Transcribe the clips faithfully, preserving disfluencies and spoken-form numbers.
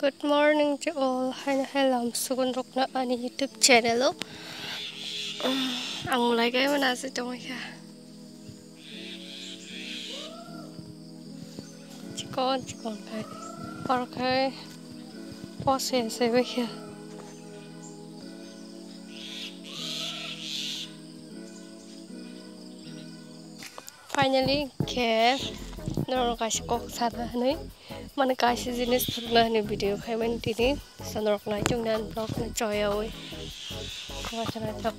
Good morning to all. Haino hai lam sugun rokno ani YouTube channel o. Ang mulai kai mana se tongkha. Chikon chikon khai. Par khai. Pose se bekha. Finally, khe norok kaisa kok sana hinwi, mane kaisa jinis phunukna hinwi video khaimani tini. So norok nai chwng nai vlog no choyawi. Kok sana chok.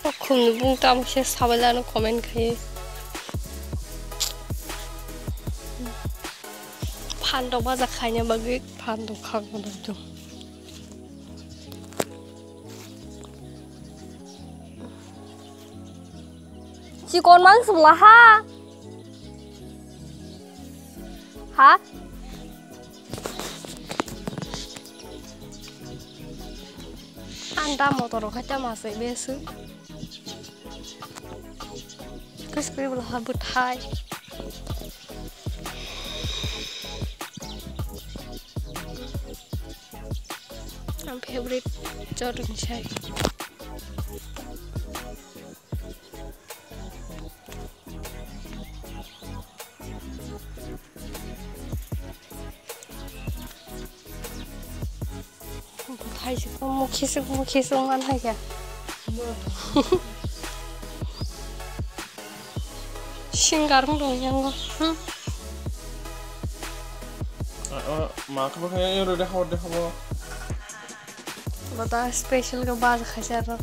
O khumni bung tamo khe sabailano comment khai. Phan rok baja khaina bagwi phan rok khakbo dam. Chikon mang sumla ha. Ha? Anda motor khai ta masai besu. Kus kui bula ha buthai. Ang favorite jordan sai. Hai se mukhi se mukhi se man hai ya. Singer wng tong yang go. Hmm. Ah, ah, ma khe bo khe ero de hor de habo. Bota special ke baj khaisa ro.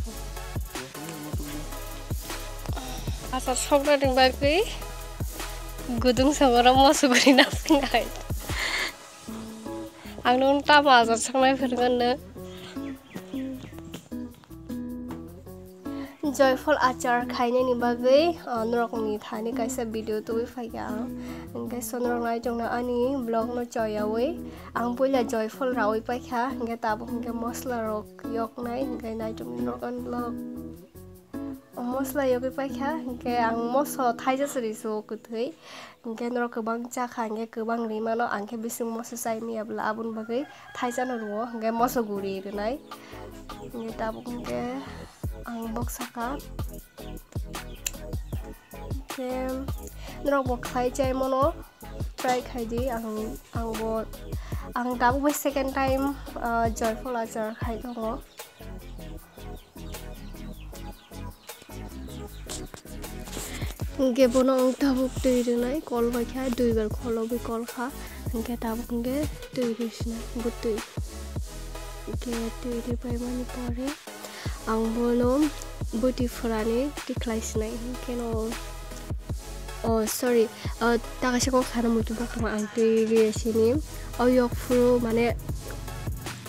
Asa sokna ring bagwi gudung sogora moso guri na sinai. Ang nung tamo ajar soknai phirgano. Joyful achar khainani bagwi, ah, norokni thani kaisa video tubui phaikha ang. Hwnkhe so norok nai tongna ani vlog no choyawi. Ang puila joyful rawi paikha, hwnkhe tabuk hwnkhe mosla rok yoknai, hwnkhe nai tongni norok ani vlog. O mosla yogwi paikha, hwnkhe ang moso thaisa sri sugo kwthwi. Hwnkhe norok kwbang chakha, hwnkhe kwbang rimano, ang khe bising moso chai manya bwla, aboni bagwi thaisano rwo, hwnkhe moso guri rwnai. Hwnkhe tabuk hwnkhe ang bok saka. Hwnkhe norok bo khlai chai mano, try khai di, ang, ang bo, ang tabuk bai second time, ah, joyful achar khai tongo. Hwnkhe bono ang tabuk twi rwnai, kol bai kha, duibar kholobwi kol kha, hwnkhe tabuk hwnkhe twi rwi sinai, bo twi. Hwnkhe twi rwi paimani pore ang bono bwtwi phwrani tikhlai sinai, hwnkhe no. Oh, sorry. Uh, ta kaisa kok sana muitu bak tongma ang twi ri sini. O yok phuru mane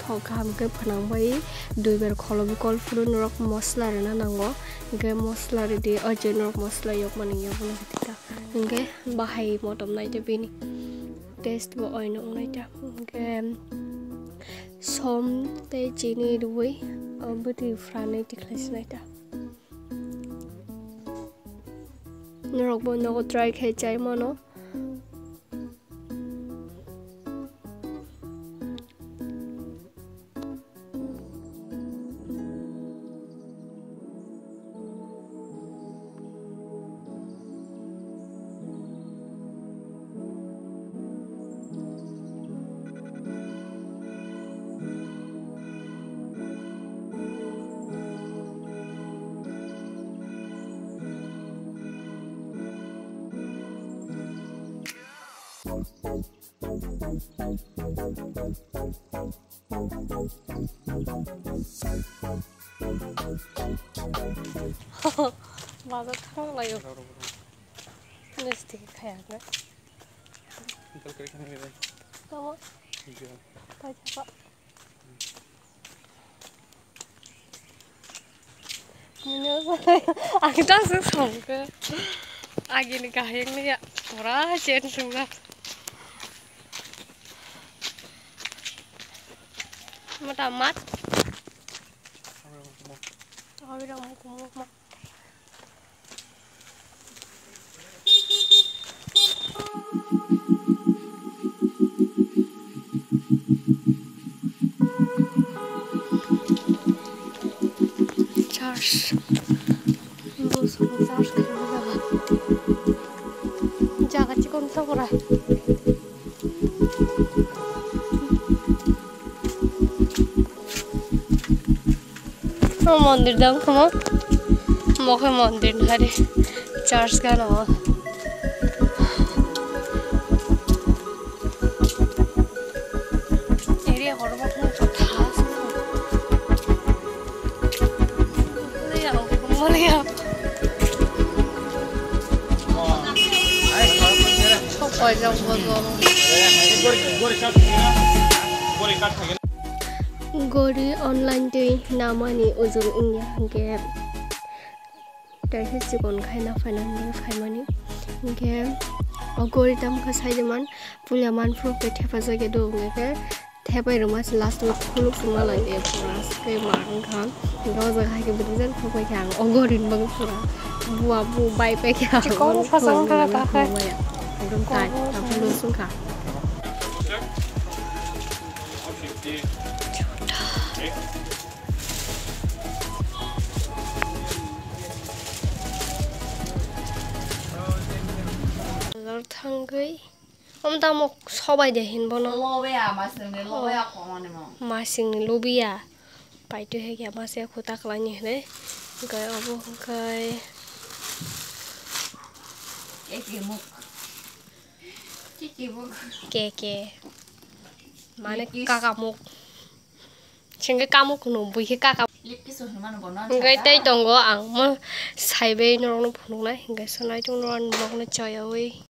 thok kaham khe phnang bai duibar kholobwi kol phuru norok mosla rwna nango. Hwnkhe mosla rwdi, o je norok mosla yok mani yok bono hwtwi ta. Hwnkhe bahai motom nai de bini taste bo oino wngnai ta. Hwnkhe som tei chini rwui, o bwtwi phranwi tikhlai sinai ta. Norokbo nogo try khe chai mano. Bazar thang layo. Nesti khaya na. Tamo. Pai thapa. Ang ta sung song ke. Agini kaheng ni ya. Pura chen sung na. Mata mat. Abi rong muku muk mak. Church. Bosong church khaina jaga. Jaga chikon tongora. O mondir dang kamo. Mokhe mondir hari church gana o. Area kotor ma khum chotha. Mole ya. Gori online twi namani ujung wngya hwnkhe, tei se chikon khaina phainani phaimani hwnkhe, o gori tamkha saijaman puila manphuru tei thepajak ya do hwnkhe. Thepai rwma se last o khuluk chwngma lai de pura se ma wngkha. Hwnkhe o jaga hai khe bwdwk jan khopai khe ang o gori ni bagwi pura bua bu bai pai khe ang. Chikon o phasang khuluk kha ta khai. Khuluk maya. Ekdom tai. Khuluk. Takhuk lung sung kha. Bazar thangwi. Omo tamo sobai de hin bono. Lobe ya, masing ni lobe ya, oh, komo ni mo. Masing ni lobe ya. Paitwi hai khe masa khuta kwlai ni hinwi. Hwnkhe obo hwnkhe. Keke muk. Keke muk. Keke. Mane kaka muk. Sengke kamuk kuno bui khe kaka. Lip kiss hinmano bono. Hwnkhe tei tongo ang mo saibai norokno phunuknai. Hwnkhe so naitok norok ani vlogno choyawi.